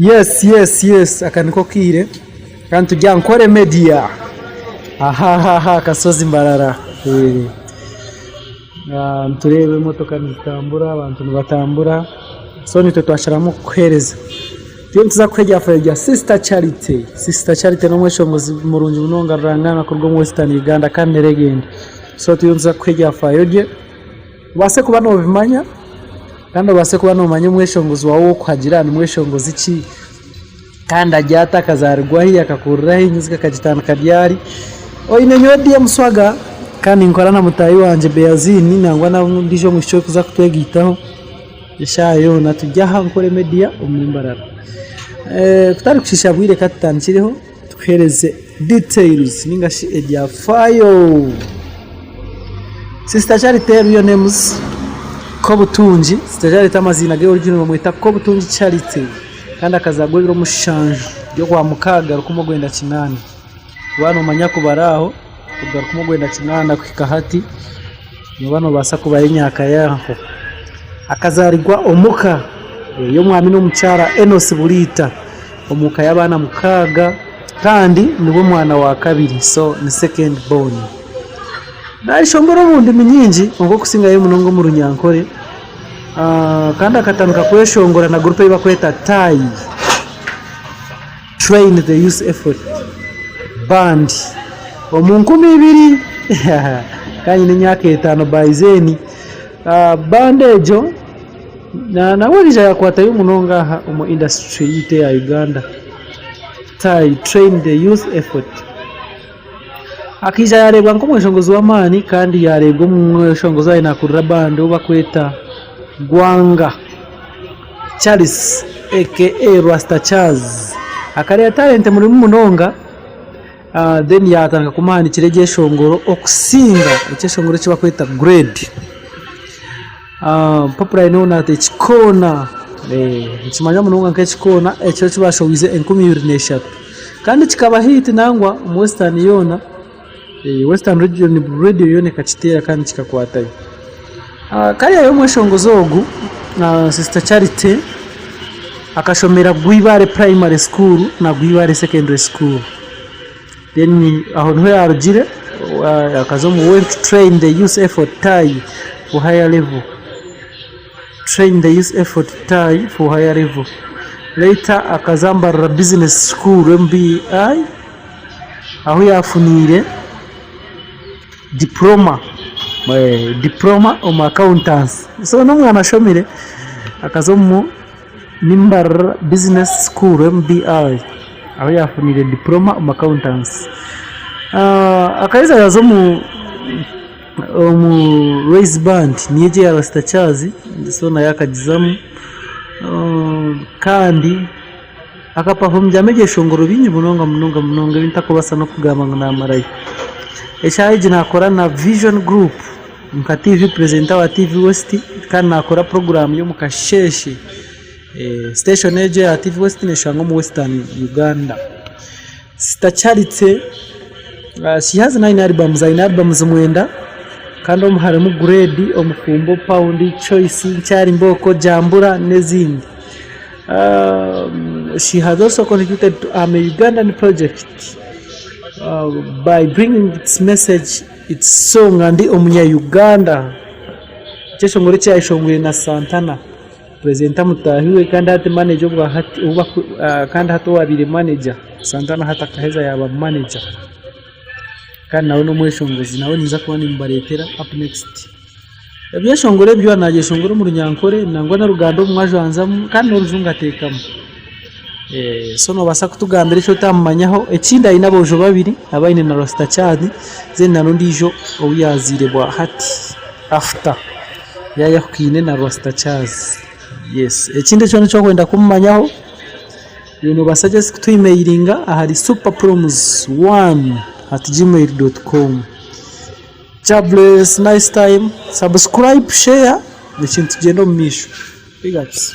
Yes yes yes aka niko kaire kandi turi aha Nkore media aha Kasozi Mbarara nitureeba emotoka nizitambura abantu nibatambura so nitwe twasharamu kukuheereza. Turiyo nituza kuha ebyafaayo bya Sister Charity. Sister Charity n'omweshongozi murungi munonga rurangaanwa kuruga omu Western Uganda kandi ni legend. So turiyo nituza kukuha ebyafaayo bye obaase kuba noobimanya kandi obaase kuba noomanya omweshongozi waawe ou orikuhagira ni mweshongozi ki kandi ari ata, akazaarirwa hi, akakurira hi, music akagitandika ryari. Oine nyowe DM Swaga kandi ninkora na mutaahi wangye Beazine nangwa n'ondiijo omwishiki orikuza kutwegaitaho. Eshaaha yoona turi aha Nkore Media omuri Mbarara. Kutari kushiisha bwire ka tutandikireho tukuheereze details ninga shi ebyafaayo. Sister Charity real names Kobutungi, Sister Charity amaziina ge original nibamweta Kobutungi Charity kandi akazaarwa ebiro mushanju by'okwamukaaga 1980. Waaba noomanya kubara aho kuruga 1980 kuhika hati nooba noobaasa kubara emyaka yaaho. Akazaarirwa omuka y'omwami n'omukyara Enos Buriita omuka y'abaana mukaaga kandi niwe mwana wa kabiri so ni second born. Naayeshongora omu ndimi nyingi kwonka okusingayo munonga omu Runyankore kandi akatandika kweshongora na guruupu ei barikweta TAI. Train the Youth Effort Band omu 2000 kandi nyine emyaka etaano by then. Band egyo nabwo ekaija yakwatayo munonga aha omu industry yaitu eya Uganda. TAI, Train the Youth Effort. Akaija yareebwa nk'omweshongozi w'amaani kandi yareebwa omweshongozi owaabaire naakurira bandi ou barikweta Gwanga Charles aka Rasta Charles. Akareeba talent emurimu munonga then yaatandika kumuhandiikira ebyeshongoro okusinga ekyeshongoro eki barikweta grade. Popularly known as ekikoona nikimanywa munonga nk'ekikoona ekyo eki baashohoize 2003 kandi kikaba hiiti nangwa omu western yoona, western region radio yoona ekakiteera kandi kikakwatayo. Kariya y'omweshongozi ogu Sister Charity akashomera Gwibare primary school na Gwibare secondary school. Then aho niho yaarugire akaza omu Well Train the Youth Effort Tai for higher level. Train the Youth Effort Tai for higher level. Later akaza Mbarara Business School MBI ahu yaafuniire diploma, diploma omu accountancy. So n'omwana ashomire akaza omu Mbarara Business School, MBI, ahu yaafuniire diploma omu accountancy. Akaheza yaaza omu omu Raise Band niyo egi eya Rasta Charles so nayo akagizamu kandi akapafomingiramu ebyeshongoro bingi munonga munonga munonga ebi ntarikubaasa n'okugamba ngu naamarayo. Eshaaha egi naakora na Vision Group. Nka TV presenter wa TV West kandi nakora puroguraamu y'omu kasheeshe. Station egyo eya TV West neshangwa omu Western Uganda. Sister Charity she has nine albums, aine albums mwenda kandi omu harimu Grade, Omufumbo, Pound, Choice, Nkyari Mbooko, Jambura n'ezindi. She has also contributed to I'm a Ugandan project by bringing its message Its song Ndi Omunya Uganda ekyeshongoro eki yayeshongwire na Santana presenter mutaahi we kandi hati manager obwahati kandi hati owabaire manager Santana hati akaheza yaaba manager kandi nawe n'omweshongozi nawe ninza kuba nimubareetera up next. Ebyeshongoro ebi byona nabyeshongora omu runyankore nangwa n'oruganda obumwe ajwanzamu kandi n'orujungu ateekamu. So noobaasa kutugambira eki otamumanyaho. Ekindi aine aboojo babiri abu aine na Rasta Chad then na n'ondiijo ou yaazaire bwa hati after yaayahukaine na Rasta Charles. Yes, ekindi eki eki orikwenda kumumanyaho, iwe noobaasa just kutwimeyiringa ahari superproms one at gmail dot com. Jah bless, nice time, subscribe, share, ekintu kigyende omu maisho. Big ups.